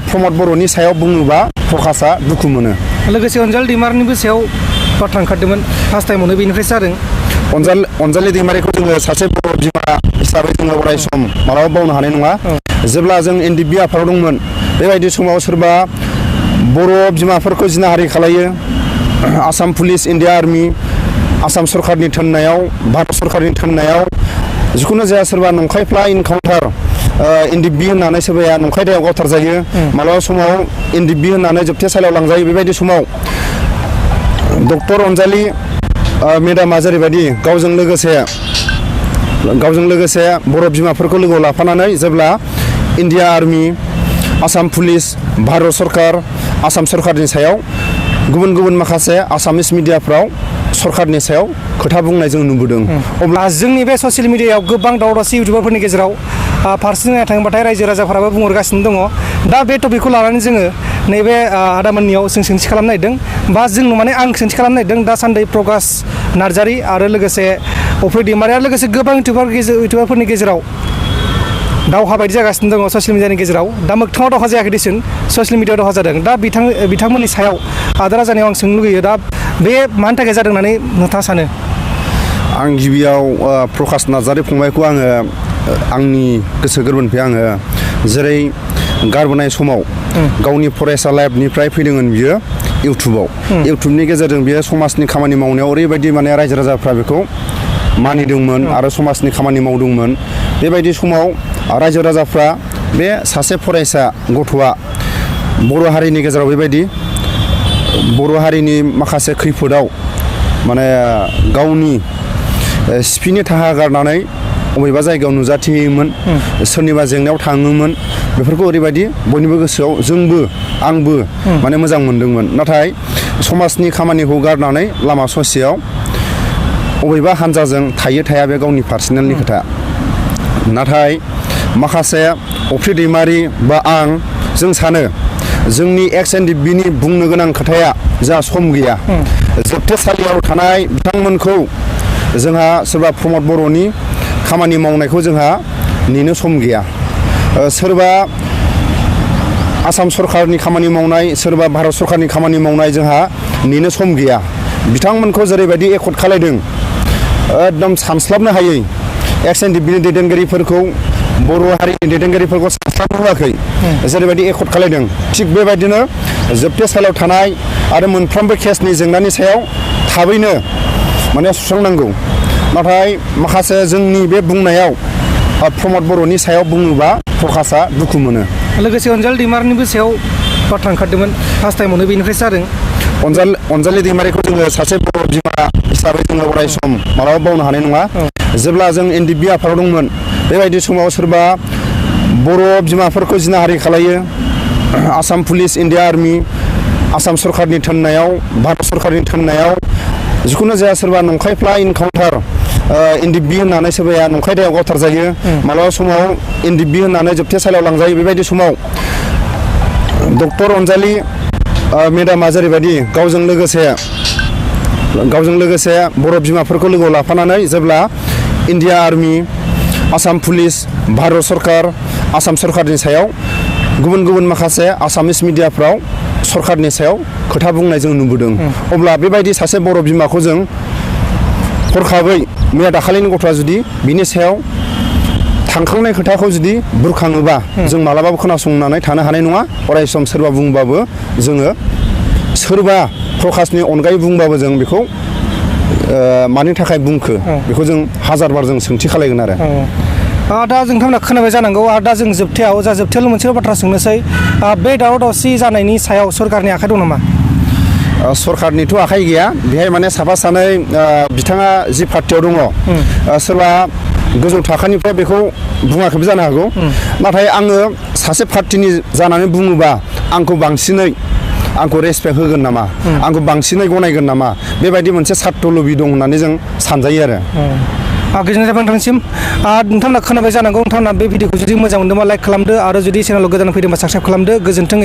प्रमद बर'नि सायाव बुङोबा प्रकाशआ दुखु मोनो। लोगोसे अनजालि दैमारिनिबो सायाव बाथ्रा ओंखारदोंमोन फार्स्ट टाइमावनो बेनिफ्रायसो जादों। अनजालि दैमारिखौ जोङो सासे बर' बिमा हिसाबै जोङो अराय सम मालाबा बावनो हानाय नङा। जेब्ला जों NDP आफादाव दंमोन बेबायदि समाव सोरबा बर' बिमाफोरखौ जिनाहारि खालायो, Assam police, India army, Assam सरकारनि थोननायाव, भारत सरकारनि थोननायाव जिखुनु जाया सोरबा नंखायफ्ला इनकाउन्टार NDP होननानै सोरबाया नंखाय दायाव गावथार जायो, मालाबा समाव NDP होननानै जोबथेसालियाव लांजायो। बेबायदि समाव डक्टर अनजालि मेडामा जेरैबायदि गावजों लोगोसे बर' बिमाफोरखौ लोगोआव लाफानानै जेब्ला India army, Assam police, Bharat सरकार, आसाम सरकारनि सायाव गुबुन माखासे आसामिस मिडियाफ्राव सरकारनि सायाव खोथा बुंनाय जों नुबोदों। अब्ला जोंनि बे ससियेल मिडियायाव गोबां दावराव-दावसि इउटिउबारफोरनि गेजेराव फारसेथिं नायनो थाङोबाथाय रायजो राजाफोराबो बुंहरगासिनो दङ। दा बे टपिकखौ लानानै जोङो नैबे आदामोननियाव जों सोंथि खालामनो नागिरदों, बा जों माने आं सोंथि खालामनो नागिरदों दासान्दि प्रकाश नार्जारि आरो लोगोसे अफ्रि दैमारि आरो लोगोसे गोबां इउटिउबारफोरनि गेजेराव दावहा बायदि जागासिनो दङ ससियेल मिडियानि गेजेराव। दा मोगथाङाव दावहा जायाखै दिसुन, ससियेल मिडियायाव दावहा जादों। दा बिथांमोननि सायाव आदारा जानायाव आं सोंनो लुगैयो, दा बे मानि थाखाय जादों होननानै नोंथाङा सानो? आं गिबियाव प्रकाश नार्जारि फंबायखौ आङो आंनि गोसो गोरबोनिफ्राय आङो जेरै गारबोनाय समाव गावनि फरायसा लाइफनिफ्राय फैदोंमोन बियो इउटुबनि गेजेरजों बियो समाजनि खामानि मावनायाव ओरैबायदि माने रायजो राजाफ्रा बेखौ मानिदोंमोन आरो समाजनि खामानि मावदोंमोन। बेबायदि समाव रायजो राजाफ्रा बे सासे फरायसा गथ'आ बर' हारिनि गेजेराव बेबायदि बर' हारिनि माखासे खैफोदाव माने गावनि सिफिनि थाहा गारनानै बबेबा जायगायाव नुजाथियोमोन, सोरनिबा जेंनायाव थाङोमोन, बेफोरखौ ओरैबायदि बयनिबो गोसोआव आंबो माने मोजां मोनदोंमोन। नाथाय समाजनि खामानिखौ गारनानै लामा ससेयाव बबेबा हान्जाजों थाया बे गावनि पार्सनेलनि खोथा। नाथाय माखासे अफ्रि दैमारि बा जों सानो जोंनि NDPनि बुंनो गोनां खोथाया जोंहा सम गैया। जोबथेसालियाव थानाय बिथांमोनखौ जोंहा सोरबा प्रमद बर'नि खामानि मावनायखौ जोंहा नेनो सम गैया। सोरबा आसाम सरकारनि खामानि मावनाय, सोरबा भारत सरकारनि खामानि मावनाय जोंहा नेनो सम गैया। बिथांमोनखौ जेरैबायदि एकर्ड खालायदों एकदम सानस्लाबनो हायै NDPनि दैदेनगिरिफोरखौ, बर' हारिनि दैदेनगिरिफोरखौ सानस्लाबनो होआखै, जेरैबायदि एकर्ड खालायदों थिग बेबायदिनो जोबथेसालियाव थानाय आरो मोनफ्रोमबो केसनि जेंनानि सायाव थाबैनो माने सुस्रांनांगौ। नाथाय माखासे जोंनि बे बुंनायाव प्रमद बर'नि सायाव बुङोबा प्रकाशआ दुखु मोनो। लोगोसे अनजालि दैमारिनिबो सायाव बाथ्रा ओंखारदोंमोन फार्स्ट टाइमावनो बेनिफ्रायसो जादों। अनजालि दैमारिखौ जोङो सासे बर' बिमा हिसाबै जोङो अराय सम मालाबा बावनो हानाय नङा। जेब्ला जों NDP आफादाव दंमोन बेबायदि समाव सोरबा बर' बिमाफोरखौ जिनाहारि खालायो, Assam police, India army, Assam सरकारनि थोननायाव, भारत सरकारनि थोननायाव जिखुनु जाया सोरबा नंखायफ्ला इनकाउन्टार NDP होननानै सोरबाया नंखाय दायाव गावथार जायो, मालाबा समाव NDP होननानै जोबथेसालियाव लांजायो। बेबायदि समाव डक्टर अनजालि मेडामा जेरैबायदि गावजों लोगोसे बर' बिमाफोरखौ लोगोआव लाफानानै जेब्ला India army, Assam police, Bharat सरकार, आसाम सरकारनि सायाव गुबुन माखासे आसामिस मिडियाफ्राव सरकारनि सायाव खोथा बुंनाय जों नुबोदों। अब्ला बेबायदि सासे बर' बिमाखौ जों हरखाबै मैया दाखालिनि गथ'आ जुदि बिनि सायाव थांखांनाय खोथाखौ जुदि बुरखाङोबा जों मालाबाबो खोनासंनानै थानो हानाय नङा। अराय सम सोरबा बुंबाबो जोङो सोरबा प्रकाशनि अनगायै बुंबाबो जों बेखौ मानि थाखाय बुंखो बेखौ जों हाजारबार जों सोंथि खालायगोन आरो। दा नोंथांमोना खोनाबाय जानांगौ। आरो दा जों जोबथायाव मोनसे बाथ्रा सोंनोसै, बे दावराव-दावसि जानायनि सायाव सरकारनि आखाइ दं नामा? सरकारनिथ' आखाइ गैया बेहाय, माने साफा सानै बिथाङा जि पार्टियाव दङ सोरबा गोजौ थाखोनिफ्राय बेखौ बुङाखैबो जानो हागौ। नाथाय आङो सासे पार्टिनि जानानै बुङोबा आंखौ रेसपेक्ट होगोन नामा, आंखौ बांसिनै गनायगोन नामा, बेबायदि मोनसे सार्थ लबि दं होननानै जों सानजायो आरो। गोजोननाय थाबाय नोंथांसिम। नोंथांमोना खोनाबाय जानांगौ। नोंथांमोना बे भिडिअखौ जुदि मोजां मोनदोंबा लाइक खालामदो आरो जुदि चेनेलाव गोदान फैदोंबा साबस्क्राइब खालामदो। गोजोन्थों।